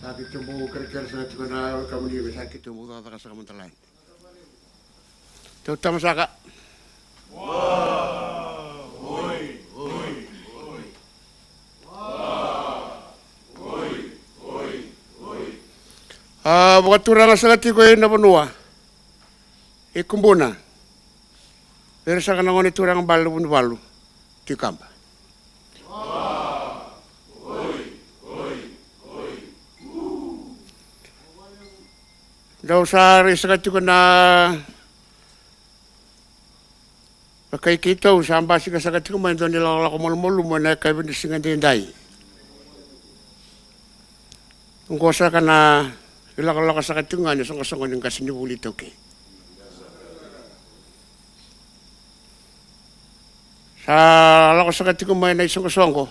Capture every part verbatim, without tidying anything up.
Sa keitou bau kerekere saka tiko na wekamuni, me sa keitou bau cakacaka saka mada lai. Tou tama saka. A vakaturaga saka tiko e na vanua e Kubuna. Vei ira saka na gone turaga bale na Vunivalu, Tui Kaba. Dou sa rai saka tiko na vakai keitou, sa basika saka tiko mai e dua na ilakolako malumalumu e na yakavi ni siga edaidai. Oqo saka na ilakolako saka tiko ga ni soqosoqo ni qasenivuli iTaukei. Sa lako saka tiko mai na isoqosoqo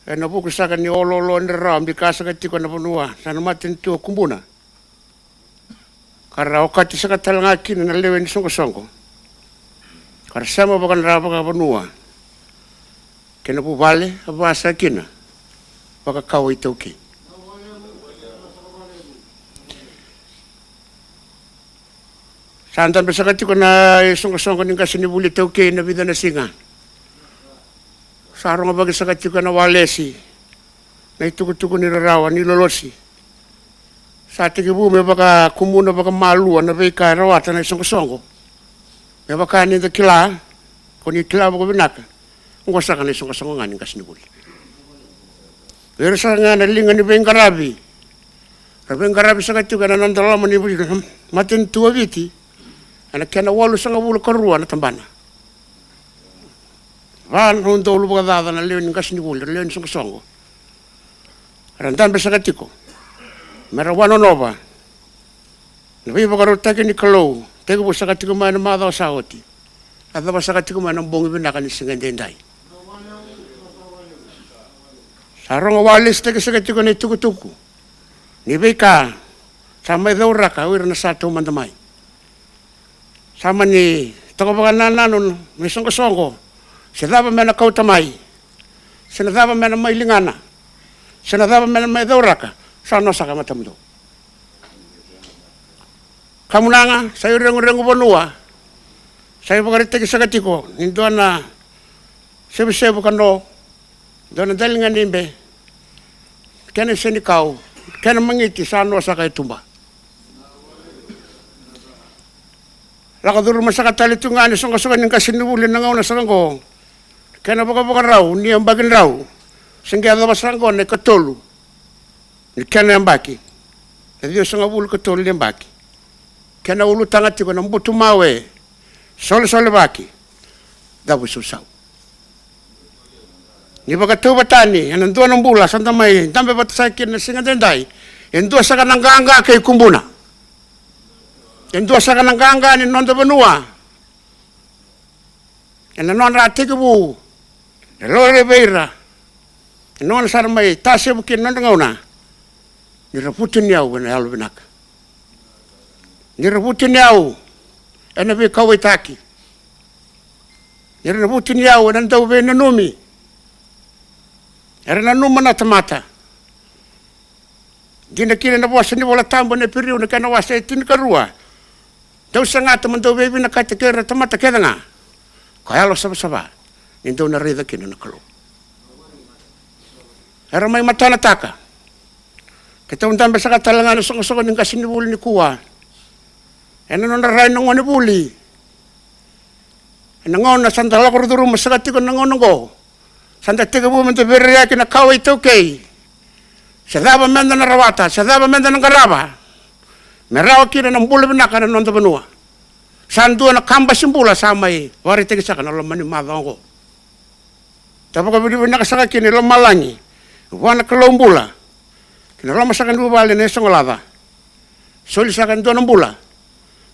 e na vuku saka ni oloolo ni rarawa bika saka tiko na vanua, sa na matanitu o Kubuna. Ka ra okati saka tale ga kina na lewe ni soqosoqo, ka ra sema vaka na vakavanua kei na vuvale, a vaka saka kina vakakawa iTaukei. Sa dabe saka tiko na isoqosoqo ni qasenivuli iTaukei na vica na siga. Sa rogovaki saka tiko e na walesi na itukutuku ni rarawa ni lolosi. Sa tekivu me vakakumuna vakamalua na veika e rawata na isoqosoqo. Me vaka ni da kila, ko ni kila vakavinaka, oqo saka na isoqosoqo ga ni qasenivuli. Vei ira saka ga na liga ni veiqaravi, ra veiqaravi saka tiko e na noda loma ni matanitu o Viti, e na kena walusagavulu ka rua na tabana. Va na udolu vakacaca na lewe ni qasenivuli, lewe ni soqosoqo. Ra dabe saka tiko me ra wanonova na veivakarautaki ni Kalou, tekivu saka tiko mai na macawa sa oti, yacova saka tiko mai na bogi vinaka ni siga edaidai. Sa rogo walesitaki saka tiko na itukutuku ni veika sa mai cauraka o ira na sa taumada mai. Sa mani toka vakanananu na isoqosoqo, se cava me na kauta mai, se na cava me na mai ligana, se na cava me na mai cauraka, sa no saka matamudou. Kamunaga, sa ireguregu vanua, sa ivakaraitaki saka tiko ni dua na sevusevu ka no, dua na daliga ni be, kena isenikau, kena magiti sa no saka e tuba. Lako curuma saka tale tu ga ni soqosoqo ni qasenivuli na gauna saka oqo. Kena vakavakarau ni yabaki drau, se qai yacova saka oqo na ikatolu ni kena yabaki, na ciwasagavulu ka tolu ni yabaki. Kena ulutaga tiko na butumawe, solesolevaki, cavuisausau. Ni vakatauvatani e na dua na bula sa da mai dabe vata saka kina na siga edaidai, e dua saka na qaqa kei Kubuna. E dua saka na qaqa ni noda vanua. E na nodra a tekivu e lore vei ira, e nona sara mai tasevu kina na nodra gauna, ni ra vutuniyau e na yalovinaka, ni ra vutuniyau e na veikauwaitaki, ni ra vutuniyau e na dauveinanumi. Era nanuma na tamata. Dina kina na vosa ni Vola Tabu e na Iperiu na kena wase e tinikarua: Dou sagata mo dou veivinakati kei ira na tamata kece ga ko yalo savasava, ni dou na raica kina na Kalou. Era mai matanataka. Keitou dabe saka tale ga na soqosoqo ni qasenivuli nikua e na nodra rai na gonevuli. E na gauna sa da lako curuma saka tiko na gauna oqo, sa da tekivu me da veiraiyaki na kawa iTaukei. Se cava me da na rawata, se cava me da na qarava, me rawa kina na bula vinaka na noda vanua. Sa dua na kabasi bula sa mai vakaraitaki saka na loma ni macawa oqo. Da vakavinavinaka saka kina i lomalagi vua na Kalou bula ki na loma saka ni vuvale na Yasogolaca. Soli saka e dua na bula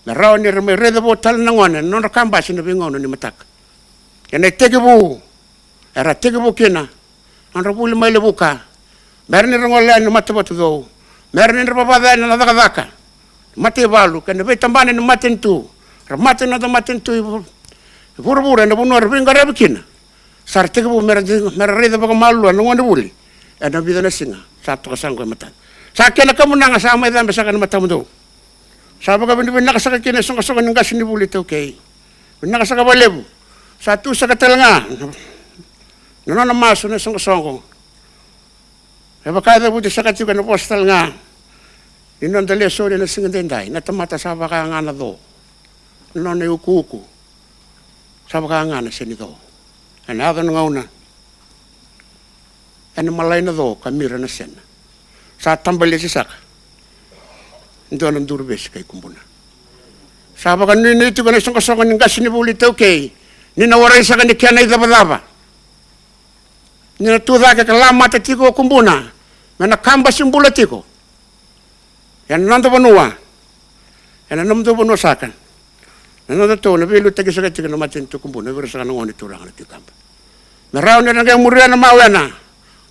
me rawa ni ra mai raica vou tale na gone na nodra kabasi na veigauna ni mataka. E na itekivu era tekivu kina nodra vuli mai Levuka, me ra ni ra gole yani na matavatu cou, me ra ni ra vavaca yani na cakacaka ni mataivalu kei na veitabana ni matanitu. Ra mata na noda matanitu i vu-, i vuravura e na vanua ra veiqaravi kina. Sa ra tekivu me ra, me ra raica vakamalua na gonevuli e na vica na siga Tatoka saka qo e matada. Sa kena kamunaga sa mai cabe saka na matamudou. Sa vakavinavinaka saka kina e soqosoqo ni qasenivuli iTaukei. Vinaka saka vakalevu. Sa tu saka tale ga na nona masu na soqosoqo. E vaka e cavuti saka tiko ena vosa tale ga ni noda lesoni ena siga edaidai, na tamata sa vaka ga na co. Na nona iukuuku sa vaka ga na senico. Ena yaco na gauna ena malai na co ka mira na sena. Sa tabalesi saka e dua na duruvesi kai Kubuna. Sa vakanuinui tiko na isoqosoqo ni qasenivuli iTaukei ni na warai saka ni kena icavacava. Ni na tu cake ka lamata tiko o Kubuna me na kabasi bula tiko ena noda vanua, ena nomudou vanua saka. Na nodatou na veiliutaki saka tiko na matanitu Kubuna vei ira saka na gone turaga na Tui Kaba, me rawa ni ra qai muria na mawena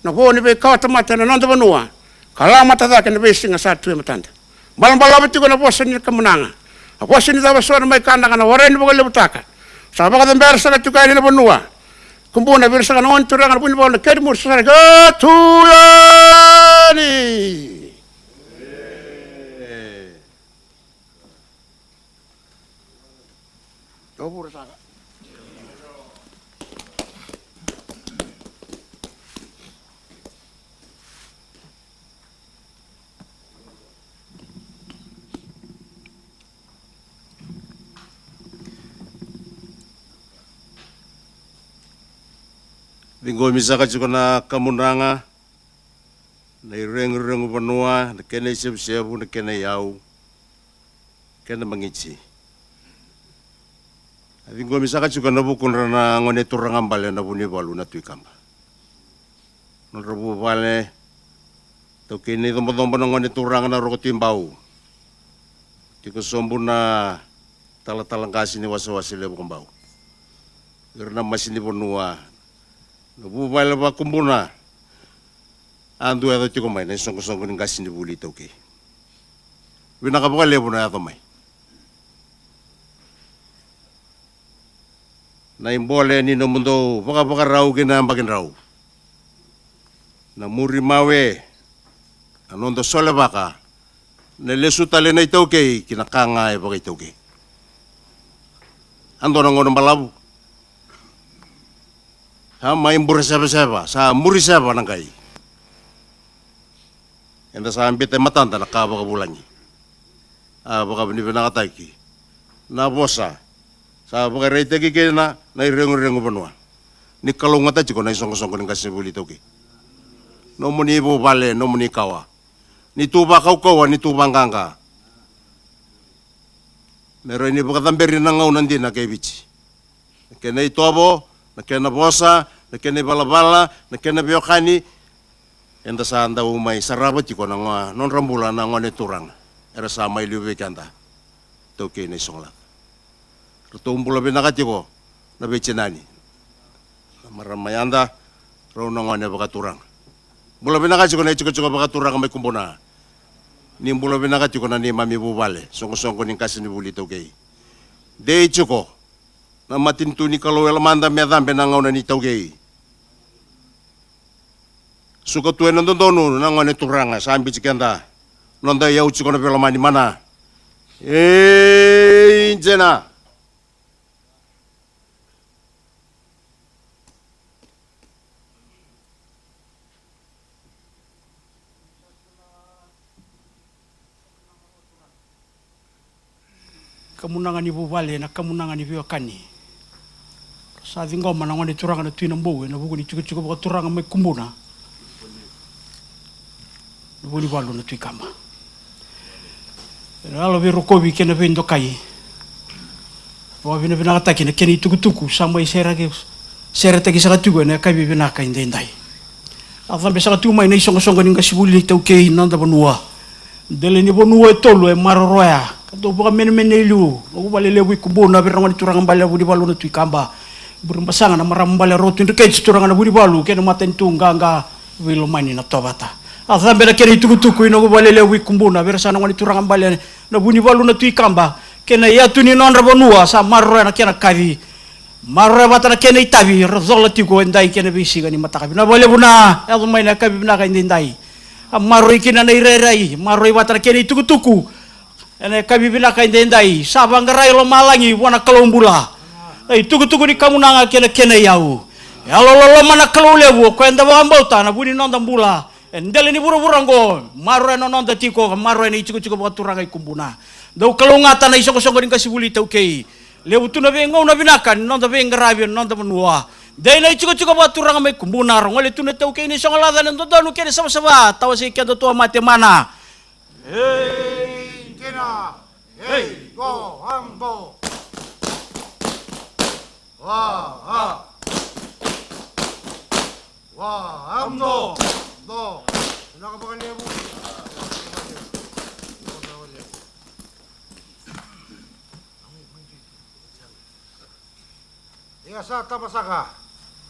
na vo ni veikawatamata ena noda vanua, ka lamata cake na veisiga sa tu e matada. Balabalava tiko na vosa ni kamunaga, na vosa ni cava so na mai kanaka na warai ni vakalevutaka. Sa vakacabera saka tiko yani na vanua. Kubuna vei ira saka na gone turaga na Vunivalu na kena muri sa sara ka tu yani. Dou vura saka. Ciqomi saka tiko na kamunaga, na ireguregu vanua, na kena isevusevu, na kena iyau, kena magiti. A ciqomi saka tiko ena vukudra na gone turaga bale na Vunivalu na Tui Kaba. Nodra vuvale, taukei na icobocobo na gone turaga na Roko Tui Bau. Tiko sobu na talatala qase ni wasewase levu ko Bau. Ira na masi ni vanua, na vuvale vakubuna. A dua yaco tiko mai na isoqosoqo ni qasenivuli iTaukei. Vinaka vakalevu na yaco mai. Na ibole ni nomudou vakavakarau kei na yabaki drau. Na muri mawe, na noda solevaka, na lesu tale na iTaukei ki na ka ga e vakaitaukei. A dua na gauna balavu. Sa mai bure sevaseva, sa muri seva na qai. Eda sa bita e matada na ka vakavulagi. A vakavinavinakataki na vosa sa vakaraitaki kina na ireguregu vanua. Ni kalougata tiko na isoqosoqo ni qasenivuli iTaukei. Nomuni vuvale, nomuni kawa. Ni tu vakaukauwa, ni tu vaqaqa. Me rawa ni vakacaberi na gauna dina kei Viti. Na kena itovo, na kena vosa, na kena ivalavala, na kena veiwekani. Eda sa dau mai sarava tiko na go-, nodra bula na gone turaga era sa mai liu vei keda. Taukei na isogolaca. Ratou bula vinaka tiko na veitinani, na marama yada, rau na gone vakaturaga. Bula vinaka tiko na itikotiko vakaturaga mai Kubuna. Ni bula vinaka tiko na neimami vuvale, soqosoqo ni qasenivuli iTaukei. Dei tiko na matanitu ni Kalou e lomada me cabe na gauna ni iTaukei. Suka tu ena dodonu na gone turaga sa biuti keda. Noda iyau tiko na veilomani mana. Ei, Jena. Kamunaga ni vuvale, na kamunaga ni veiwekani. Sa ciqoma na gone turaga na Tui Nabou ena vuku ni tikotiko vakaturaga mai Kubuna na Vunivalu na Tui Kaba. Ena yalo veirokovi kei na veidokai. Vakavinavinakataki na kena itukutuku sa mai seraki, seretaki saka tiko ena yakavi vinaka edaidai. A cabe saka tiko mai na isoqosoqo ni qasenivuli iTaukei na noda vanua. Dela ni vanua e tolu e maroroya ka dau vakamenemenei liu. Noqu vale levu i Kubuna, vei ira na gone turaga bale na Vunivalu na Tui Kaba. Burebasaga na marama bale Roko Tui Dreketi, turaga na Vunivalu kei na matanitu qaqa veilomani na Tovata. A cabe na kena itukutuku i noqu vale levu i Kubuna, vei ira saka na gone turaga bale na Vunivalu na Tui Kaba kei na iyatu ni nodra vanua, sa maroroya na kena kaci. Maroroya vata na kena itavi, ra cola tiko edai kei na veisiga ni mataka. Vinaka vakalevu na yaco mai na yakavi vinaka edaidai. A maroroi kina na irairai, maroroi vata na kena itukutuku. Ena yakavi vinaka edaidai, sa vaqarai lomalagi vua na Kalou bula. Na itukutuku ni kamunaga kei na kena iyau. Yalololoma na Kalou levu, o koya eda vakabauta na vu ni noda bula. E dela ni vuravura oqo, maroroya na noda tiko, maroroya na itikotiko vakaturaga i Kubuna. Dau kalougata na isoqosoqo ni qasenivuli iTaukei. Levu tu na veigauna vinaka ni noda veiqaravi ena noda vanua. Dei na itikotiko vakaturaga mai Kubuna, ra gole tu na iTaukei ni Sogolaca, na dodonu kei na savasava, tawasei keda tu a mate mana. Ei, dina. Ei, go, ambo. Wa, ha. Wa, ambo. Do. Vinaka vakalevu. Ia sa taba saka.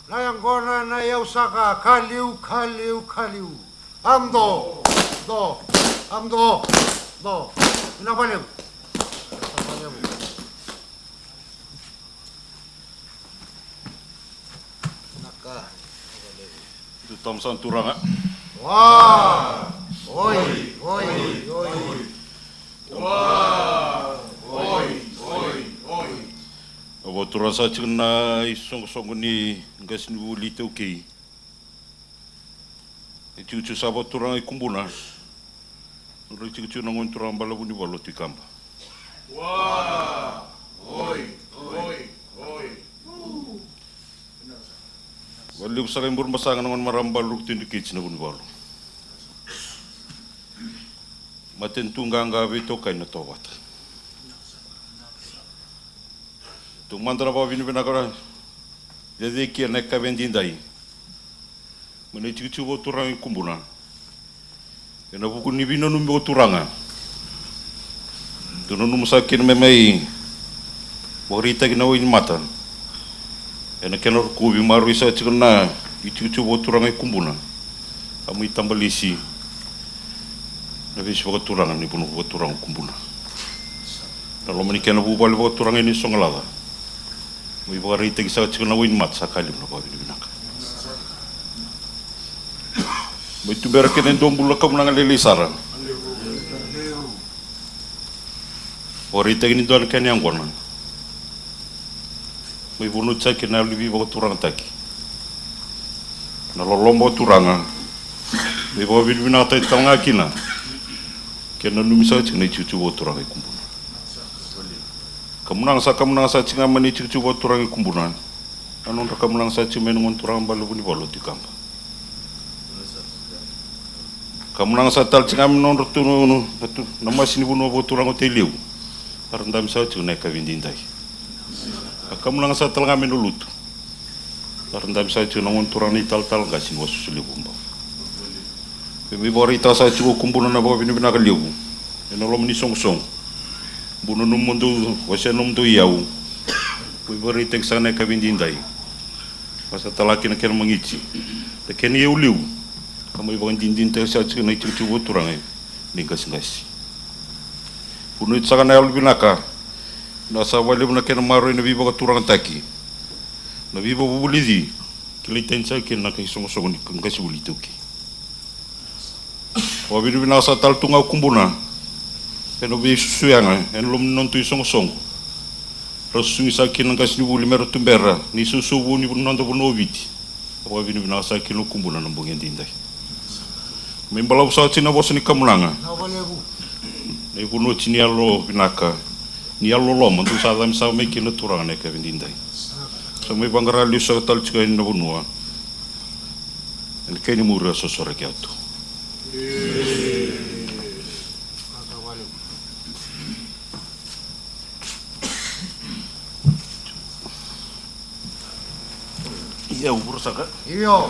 Na yaqona na iyau saka, ka liu, ka liu, ka liu. Amdo, do, amdo, do. Vinaka vakalevu. Vinaka vakalevu. Vinaka. Dou tama saka na turaga. Wa, oi, oi, oi. Oi, oi, oi. A vakaturaga saka tiko na isoqosoqo ni qasenivuli iTaukei. E tiko tiko saka vakaturaga i Kubuna. Rai tiko tiko na gone turaga balavu ni valu o Tui Kaba. Wa, oi, oi, oi. Vakalevu saka i Burebasaga na gone marama balavu Rukutui Dreketi na Vunivalu. Matanitu qaqa veitokani na Tovata. Taumada na vakavinavinaka cecekia na yakavi edaidai. Mai na itikotiko vakaturaga i Kubuna. Ena vuku ni veinanumi vakaturaga. Dou nanuma saka kina me mai vakaraitaki na wai ni mata. Ena kena rokovi maroroi saka tiko na itikotiko vakaturaga i Kubuna. A mai tabalesi na veisi vakaturaga ni vanua vakaturaga o Kubuna. Na loma ni kena vuvale vakaturaga ni Sogolaca. Mai vakaraitaki saka tiko na wai ni mata, sa ka levu na vakavinavinaka. Mai tubera kece e dua bula kamunaga lailai sara. Vakaraitaki ni dua na kena yaqona. Mai vunautaki na yalo ni veivakaturagataki. Na loloma vakaturaga. Mai vakavinavinakataki tale ga kina. Kena nanumi saka tiko na itikotiko vakaturaga i Kubuna. Kamunaga sa kamunaga saka tiko ga mai na itikotiko vakaturaga i Kubuna. Na nodra kamunaga saka tiko mai na gone turaga balavu ni valu o Tui Kaba. Kamunaga saka tale tiko ga mai na nodra tu na, na, na masi ni vanua vakaturaga o Tailevu. Era dabe saka tiko na yakavi edaidai. A kamunaga saka tale ga mai na lotu. Era dabe saka tiko na gone turaga na italatala qase ni wasewase levu o Bau. Vei mai vakaraitaka saka tiko o Kubuna na vakavinavinaka levu. Ena loma ni soqosoqo. Bau nanuma mo dou wasea nomudou iyau. Mai vakaraitaki saka na yakavi edaidai. Ka sa tala kina kena magiti. Na kena iyau levu. Ka mai vakadinadinataki saka tiko na itikotiko vakaturaga ni qaseqase. Vunautaka saka na yalo vinaka. Na sa vakalevu na kena maroroi na veivakaturagataki. Na veivakavulici. Kilai tani saka kina na kai soqosoqo ni qasenivuli iTaukei. Vakavinavinaka saka tale tu ga o Kubuna. Ena veisusu yaga, ena loma ni nodatou isoqosoqo. Ra susugi saka kina na qasenivuli mera tubera, ni sausauvou ni noda vanua o Viti. Vakavinavinaka saka kina o Kubuna na bogi edaidai. Mai balavu saka tiko na vosa ni kamunaga. Na ivunau tiko ni yalo vinaka, ni yalo loloma, dou sa cabe saka mai kina na turaga na yakavi edaidai. Sa mai vaqara lesu saka tale tiko yani na vanua. Ena kena imuri a sosoraki atu. Ia, u vura saka. Io.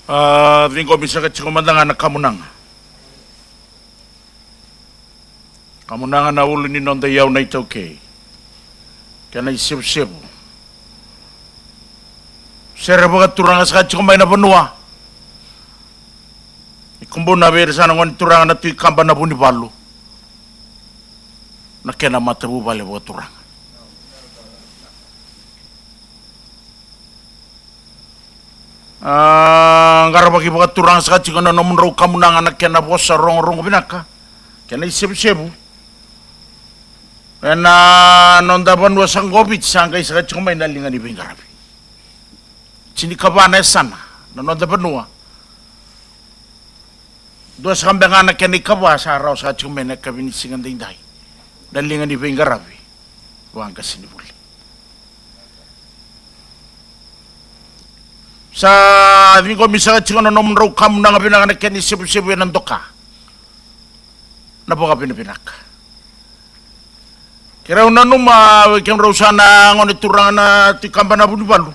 A, ciqomi saka tiko mada ga na kamunaga. Kamunaga na ulu ni noda iyau na iTaukei. Kena isevusevu. Sere vakaturaga saka tiko mai na vanua. Ikubuna vei ira saka na gone turaga na Tui Kaba na Vunivalu, na kena matavuvale vakaturaga. A, qaravaki vakaturaga saka tiko na nomudrau kamunaga na kena vosa rogorogo vinaka, kena isevusevu. Ena noda vanua saka qo o Viti sa qai saka tiko mai na liga ni veiqaravi. Tinikava na yasana na noda vanua. Dua saka beka ga na kena ikava sa rawa saka tiko mai na yakavi ni siga daidai na liga ni veiqaravi vaqasenivuli. Sa ciqomi saka tiko na nomudrau kamunaga vinaka na kena isevusevu ena doka na vakavinavinaka. Keirau nanuma vei kemudrau saka na gone turaga na Tui Kaba na Vunivalu,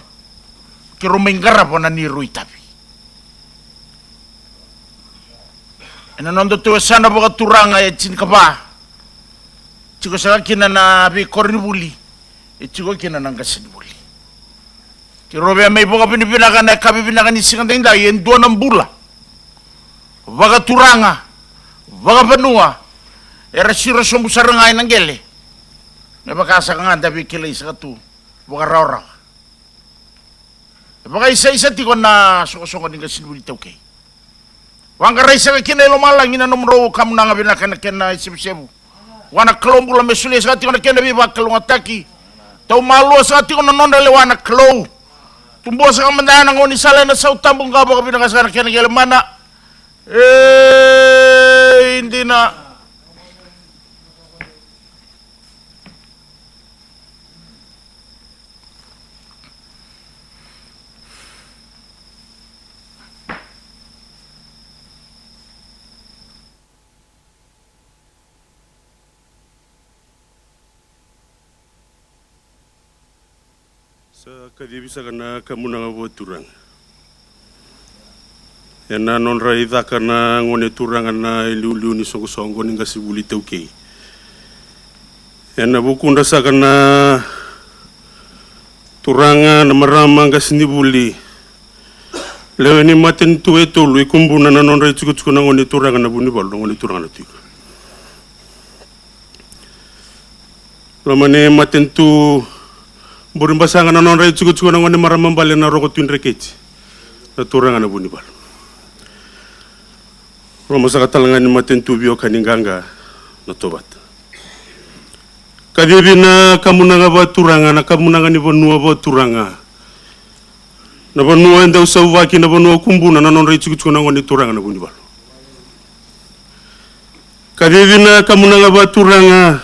keirau mai qarava na neirau itavi. Ena noda tou yasana vakaturaga e tinikava, tiko saka kina na veikoronivuli, e tiko kina na qasenivuli. Keirau via mai vakavinavinaka na yakavi vinaka ni siga daidai e dua na bula vakaturaga, vakavanua, era siro sobu sara ga ena qele. Me vaka saka ga da veikilai saka tu vakarawarawa. E vakaisaisa tiko na soqosoqo ni qasenivuli iTaukei. Vaqarai saka kina i lomalagi na nomudrau kamunaga vinaka na kena isevusevu vua na Kalou bula me solia saka tiko na kena veivakalougatataki. Taumalua saka tiko na nodra lewa na Kalou. Tubua saka mada na gaunisala ena sautabu, qai vakavinaka saka na kena qele mana. E dina. Sa kacivi saka na kamunaga vakaturaga ena nodra icaka na gone turaga na iliuliu ni soqosoqo ni qasenivuli iTaukei. Ena vukudra saka na turaga, na marama qasenivuli, lewe ni matanitu e tolu, ikubuna na nodra itikotiko na gone turaga na Vunivalu, na gone turaga na Tui Kaba. Loma ni matanitu Burebasaga na nodra itikotiko na gone marama bale na Roko Tui Dreketi, na turaga na Vunivalu. Loma saka tale ga ni matanitu Veiwekani Qaqa na Tovata. Kacivi na kamunaga vakaturaga, na kamunaga ni vanua vakaturaga, na vanua e dau sauvaki, na vanua kubuna na nodra itikotiko na gone turaga na Vunivalu. Kacivi na kamunaga vakaturaga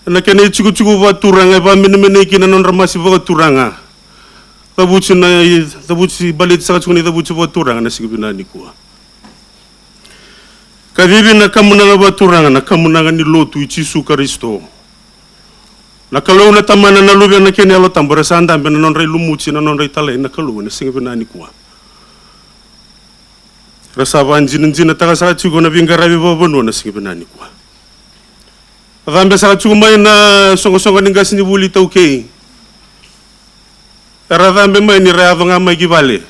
ena kena itikotiko vakaturaga e vakamenemenei kina na nodra masi vakaturaga. Cavuti na i, cavuti baleti saka tiko na icavuti vakaturaga na siga vinaka nikua. Kacivi na kamunaga vakaturaga, na kamunaga ni lotu i Jisu Karisito. Na Kalou na Tamana, na Luvena kei na Yalo Tabu era sa dabe na nodra ilumuti, na nodra italai na Kalou ena siga vinaka nikua. Era sa vakajinajinataka saka tiko na veiqaravi vakavanua na siga vinaka nikua. Cabe saka tiko mai na soqosoqo ni qasenivuli iTaukei. Era cabe mai ni ra yaco ga mai ki vale.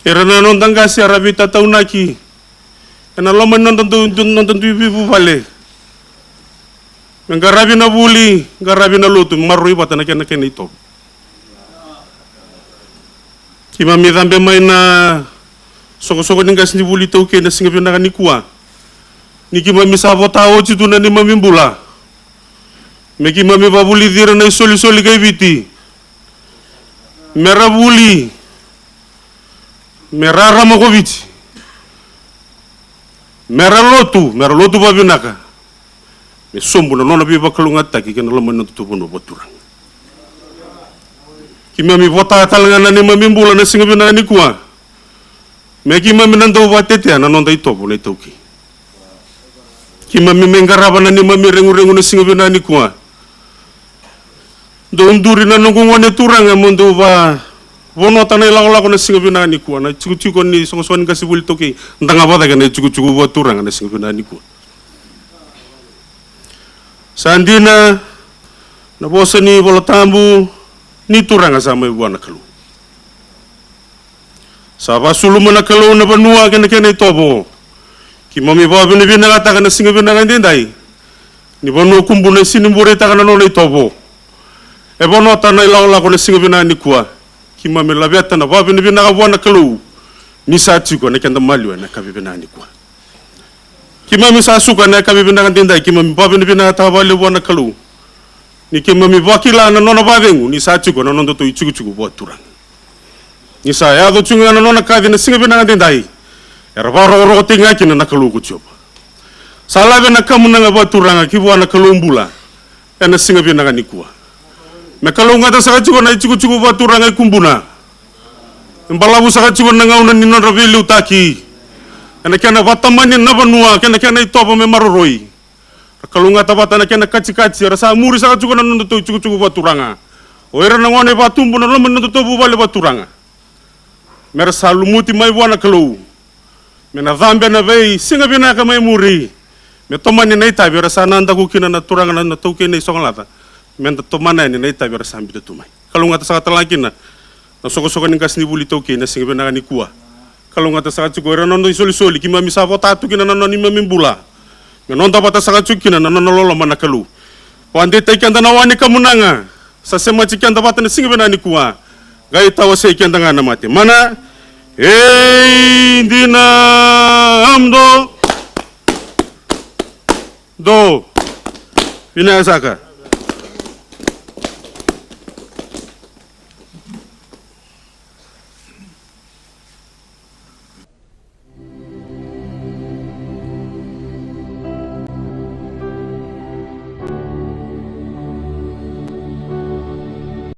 Ira na noda qase era veitataunaki ena loma ni noda dui, noda dui veivuvale. Me qaravi na vuli, qaravi na lotu, me maroroi vata na kena, kena itovo. Keimami cabe mai na soqosoqo ni qasenivuli iTaukei na siga vinaka nikua. Ni keimami sa vota oti tu na neimami bula me keimami vakavulici ira na isolisoli kai Viti. Me ra vuli, me ra rarama ko Viti, me ra lotu, me ra lotu vakavinaka, me sobu na nona veivakalougatataki kei na loma ni nodatou vanua vakaturaga. Keimami vota tale ga na neimami bula na siga vinaka nikua me keimami na dau vakatetea na noda itovo na iTaukei. Keimami mai qarava na neimami reguregu na siga vinaka nikua. Dou duri na noqu gone turaga mo dou vakavonota na ilakolako na siga vinaka nikua, na itikotiko ni soqosoqo ni qasenivuli iTaukei. Da ga vakacake na itikotiko vakaturaga na siga vinaka nikua. Sa dina na vosa ni Vola Tabu ni Turaga sa mai vua na Kalou. Sa vasuluma na Kalou na vanua kei na kena itovo. Keimami vakavinavinakataka na siga vinaka edaidai. Ni vanua Kubuna e sinibureitaka na nona itovo. E vonota na ilakolako na siga vinaka nikua. Keimami laveta na vakavinavinaka vua na Kalou. Ni sa tiko na keda maliwa ena yakavi vinaka nikua. Keimami sa suka ena yakavi vinaka edaidai, keimami vakavinavinakataka vakalevu vua na Kalou. Ni keimami vakila na nona vakacegu, ni sa tiko na nodatou itikotiko vakaturaga. Ni sa yaco tiko ga na nona kaci na siga vinaka edaidai. Era vakarokorokotaki ga kina na Kalou ko Jiova. Sa lave na kamunaga vakaturaga ki vua na Kalou bula. Ena siga vinaka nikua. Me kalougata saka tiko na itikotiko vakaturaga e Kubuna. Me balavu saka tiko na gauna ni nodra veiliutaki. Ena kena vakatamani na vanua, kei na kena itovo me maroroi. Ra kalougata vata na kena katikati, era sa muri saka tiko na nodatou itikotiko vakaturaga. O ira na gone vakatubu na loma ni nodatou vuvale vakaturaga. Me ra sa lumuti mai vua na Kalou. Me na cabe na veisiga vinaka mai muri. Me tomani na itavi era sa nadaku kina na turaga na, na taukei na isogolaca. Me da tomana yani na itavi era sa biuta tu mai. Kalougata saka tale ga kina na soqosoqo ni qasenivuli taukei na siga vinaka nikua. Kalougata saka tiko ira na noda isolisoli keimami sa vota tu kina na nona neimami bula. Me noda vata saka tiko kina na nona loloma na Kalou. Vakadeitaki keda na wa ni kamunaga. Sa semati keda vata na siga vinaka nikua. Qai tawasei keda ga na mate. Mana. Ei dina. Amdo. Do. Vinaka saka.